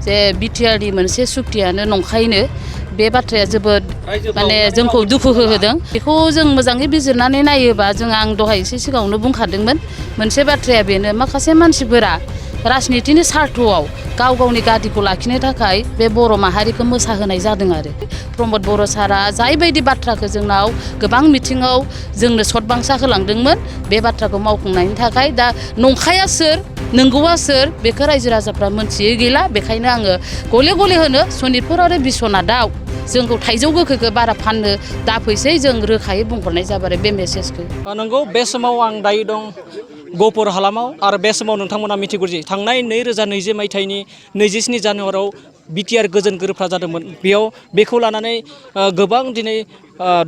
जे बिटिआरनि मोनसे सुक्तियानो नंखायनो बे बाथ्राया जोबोद माने जोंखौ दुखु होहोदों। बेखौ जों मोजाङै बिजिरनानै नायोबा आं दहाय एसे सिगाङावनो बुंखादोंमोन मोनसे बाथ्राया बेनो माखासे मानसिफोरा राजनितिनि स्वार्थआव गाव गावनि गादिखौ लाखिनो थाखाय बे बर' माहारिखौ मोसाहोनाय जादों आरो प्रमद बर' सारा जायबायदि बाथ्राखौ जोंनाव गोबां मिथिङाव जोंनो सतबांसा होलांदोंमोन बे बाथ्राखौ मावफुंनायनि थाखाय दा नंखाया सोर नंगौआ सोर बेखौ रायजो राजाफ्रा मोनथियै गैला। बेखायनो आङो गले गले होनो सनितपुर आरो बिस्वनाथआव जोंखौ थाइजौ गोखैखौ बारा फाननो दाफैसै जों रोखायै बुंहरनाय जाबाय आरो बे मेसेजखौ। नंगौ बे समाव आं दायो दं गहपुर हालामाव आरो बे समाव नोंथांमोना मिथिगौ जे थांनाय 2020 मायथाइनि 27 जानुवारियाव बिटिआर गोजोन गोरोबथा जादोंमोन। बेखौ लानानै गोबां दिनै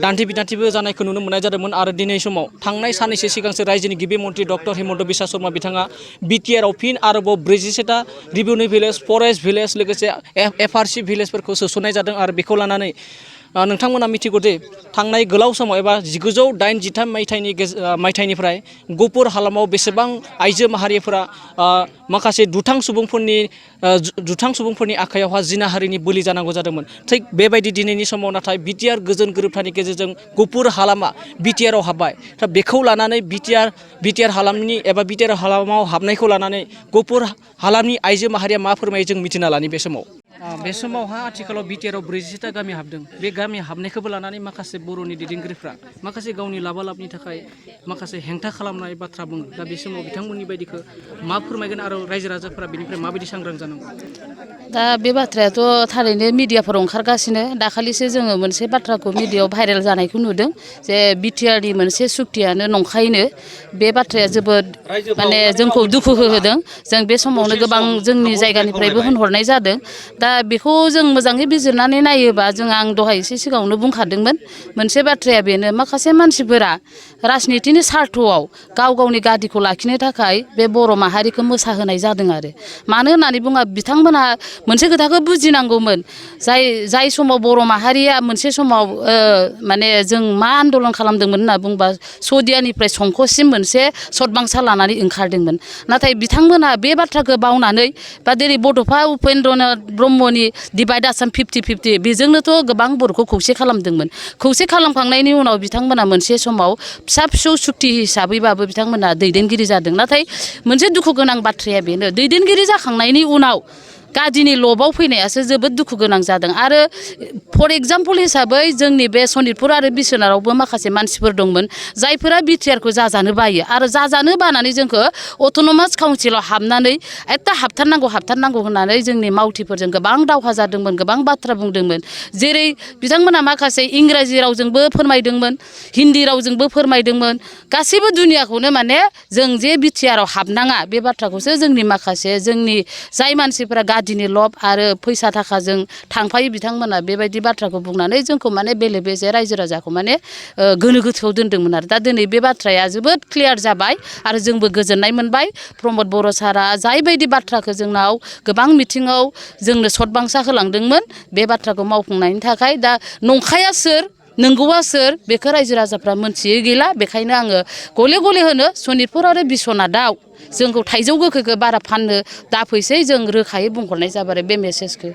दान्थे बिदान्थेबो जानायखौ नुनो मोननाय जादोंमोन आरो दिनै समाव थांनाय साननैसो सिगांसो रायजोनि गिबि मन्थ्रि डक्टर हिमन्त बिश्व शर्मा बिथाङा बिटिआरआव फिन आरोबाव 47टा रिभिनिउ भिलेज फरेस्ट भिलेज लोगोसे एफआरसि भिलेजफोरखौ सोसननाय जादों आरो बेखौ लानानै नोंथांमोना मिथिगौ दे थांनाय गोलाव समाव एबा 1983 मायथाइनिफ्राय गहपुर हालामाव बेसेबां आइजो माहारिफोरा माखासे दुथां सुबुंफोरनि आखायावहा जिनाहारिनि बोलि जानांगौ जादोंमोन। थिग बेबायदि दिनैनि समाव नाथाय बिटिआर गोजोन गोरोबथानि गेजेरजों गहपुर हालामा बिटिआरआव हाबबाय। दा बेखौ लानानै बिटिआर हालामनि एबा बिटिआर हालामाव हाबनायखौ लानानै गहपुर हालामनि आइजो माहारिया मा फोरमायो जों मिथिना लानि बे समाव। बे समावहा आथिखालाव बिटिआरआव 47टा गामि हाबदों। बे गामि हाबनायखौबो लानानै माखासे बर'नि दैदेनगिरिफ्रा माखासे गावनि लाबालाबनि थाखाय माखासे हेंथा खालामनाय बाथ्रा बुङो। दा बे समाव बिथांमोननि बायदिखौ मा फोरमायगोन आरो रायजो राजाफोरा बेनिफ्राय माबायदि सांग्रां जानांगौ? दा बे बाथ्रायाथ' थारैनो मिडियाफोराव ओंखारगासिनो। दाखालिसो जोङो मोनसे बाथ्राखौ मिडियायाव भाइरेल जानायखौ नुदों जे बिटिआरनि मोनसे सुक्तियानो नंखायनो बे बाथ्राया जोबोद माने जोंखौ दुखु होहोदों। जों बे समावनो गोबां जोंनि जायगानिफ्रायबो होनहरनाय जादों। दा बेखौ जों मोजाङै बिजिरनानै नायोबा आं दहाय एसे सिगाङावनो बुंखादोंमोन मोनसे बाथ्राया बेनो माखासे मानसिफोरा राजनितिनि स्वार्थआव गाव गावनि गादिखौ लाखिनो थाखाय बे बर' माहारिखौ मोसाहोनाय जादों आरो मानो होननानै बुङा बिथांमोनहा मोनसे खोथाखौ बुजिनांगौमोन जाय समाव बर' माहारिया मोनसे समाव माने जों मा आन्दलन खालामदोंमोन होनना बुंबा सदियानिफ्राय संकससिम मोनसे सतबांसा लानानै ओंखारदोंमोन। नाथाय बिथांमोनहा बे बाथ्राखौ बावनानै बा दिनै बड'फा उपेन्द्रनाथ ब्रह्मनि डिभाइड आसाम 50-50 बेजोंनोथ' गोबां बर'खौ खौसे खालामदोंमोन। खौसे खालामखांनायनि उनाव बिथांमोना मोनसे समाव फिसा फिसौ सुक्ति हिसाबैबाबो बिथांमोना दैदेनगिरि जादों। नाथाय मोनसे दुखु गोनां बाथ्राया बेनो दैदेनगिरि जाखांनायनि उनाव गादिनि लबाव फैनायासो जोबोद दुखु गोनां जादों। आरो फर एग्जाम्पल हिसाबै जोंनि बे सनितपुर आरो बिस्वनाथआवबो माखासे मानसिफोर दंमोन जायफोरा बिटिआरखौ जाजानो बायो आरो जाजानो बानानै जोंखौ अट'नमास काउन्सिलाव हाबनानै एथ' हाबथारनांगौ होननानै जोंनि मावथिफोरजों गोबां दावहा जादोंमोन गोबां बाथ्रा बुंदोंमोन। जेरै बिथांमोना माखासे इंराजि रावजोंबो फोरमायदोंमोन हिन्दी रावजोंबो फोरमायदोंमोन गासैबो दुनियाखौनो माने जों जे बिटिआरआव हाबनाङा बे बाथ्राखौसो जोंनि माखासे जोंनि जाय मानसिफोरा गादिनि लब आरो फैसा थाखाजों थांफायो बिथांमोना बेबायदि बाथ्राखौ बुंनानै जोंखौ माने बेले बेजे रायजो राजाखौ माने गोनो गोथोआव दोनदोंमोन आरो दा दिनै बे बाथ्राया जोबोद क्लियार जाबाय आरो जोंबो गोजोननाय मोनबाय। प्रमद बर' सारा जायबायदि बाथ्राखौ जोंनाव गोबां मिथिङाव जोंनो सतबांसा होलांदोंमोन बे बाथ्राखौ मावफुंनायनि थाखाय दा नंखाया सोर नंगौआ सोर बेखौ रायजो राजाफ्रा मोनथियै गैला। बेखायनो आङो गले गले होनो सनितपुर आरो बिस्वनाथआव जोंखौ थाइजौ गोखैखौ बारा फाननो दाफैसै जों रोखायै बुंहरनाय जाबाय आरो बे मेसेजखौ।